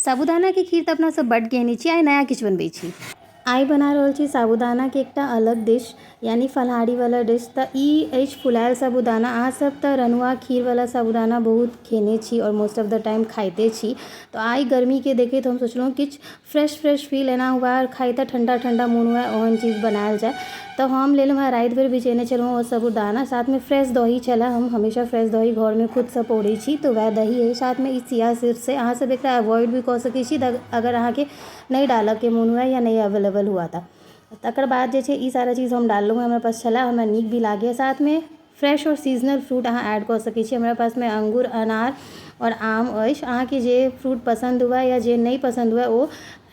साबूदानाके खीर तऽ अपना सब बड्ड खेने छी, आइ नया किछु बनबै छी। आइ बना रहल छी साबूदानाके एकटा अलग डिश, यानी फलाहारी वाला डिश। तऽ ई अछि फुलायल साबूदाना। अहाँ सब तऽ रनुआ खीरवला साबूदाना बहुत खेने छी आओर मोस्ट ऑफ the time खाइते छी। तऽ आइ गर्मीके देखैत हम सोचलहुँ किछु फ्रेश फ्रेश फील एना हुए आओर खाइ तऽ ठण्डा ठण्डा मोन हुए, ओहन चीज बनायल जाय। तऽ हम लेलहुँ हेँ, राति भरि भिजेने छलहुँ ओ साबूदाना, साथमे फ्रेश दही छलै। हम हमेशा फ्रेश दही घरमे खुदसँ पौरै छी, तऽ वएह दही अछि। साथमे ई चिया सीड्स छै। अहाँ सब एकरा अवॉइड भी कऽ सकै छी अगर अहाँके नहि डालऽके मोन हुए या नहि अवेलेबल हुए। तऽ तकर बाद जे छै ई सारा चीज हम डाललहुँ हँ, हमरा पास छलै, हमरा नीक भी लागैए। साथमे फ्रेश आओर सीजनल फ्रूट अहाँ ऐड कऽ सकै छी। हमरा पासमे अङ्गूर, अनार आओर आम अछि। अहाँके जे फ्रूट पसन्द हुए या जे नहि पसन्द हुए, ओ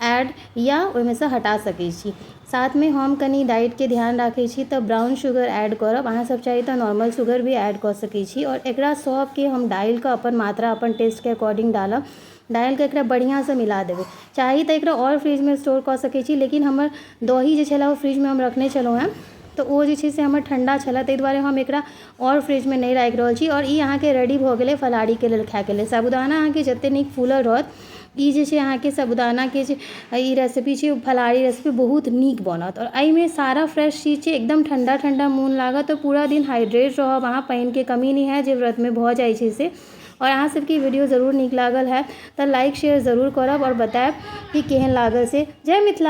ऐड या ओहिमेसँ हटा सकै छी। साथमे हम कनि डाइटके ध्यान राखै छी, तऽ ब्राउन शुगर ऐड करब। अहाँसब चाही तऽ नॉर्मल शुगर भी ऐड कऽ सकै छी। आओर एकरा सबके हम डालि कऽ अपन मात्रा, अपन टेस्टके अकॉर्डिंग डालब। डालि कऽ एकरा बढ़िआँसँ मिला देबै। चाही तऽ एकरा आओर फ्रिजमे स्टोर कऽ सकै छी, लेकिन हमर दही जे छलै ओ फ्रिजमे हम रखने छलहुँ हेँ, तऽ ओ जे छै से हमर ठण्डा छलै, ताहि दुआरे हम एकरा आओर फ्रिजमे नहि राखि रहल छी। आओर ई अहाँके रेडी भऽ गेलै फलाहारीके लेल, खायके लेल। साबूदाना अहाँके जतेक नीक फूलल रहत, ई जे छै अहाँके साबूदानाके जे ई रेसिपी छै, ओ फलाहारी रेसिपी बहुत नीक बनत। आओर एहिमे सारा फ्रेश चीज छै, एकदम ठण्डा ठण्डा मोन लागत आओर पूरा दिन हाइड्रेट रहब अहाँ, पानिके कमी नहि हैत जे व्रतमे भऽ जाइ छै से। आओर अहाँ सबके वीडियो जरूर नीक लागल हैत तऽ लाइक, शेयर जरूर करब आओर बतायब कि केहन लागल से। जय मिथिला।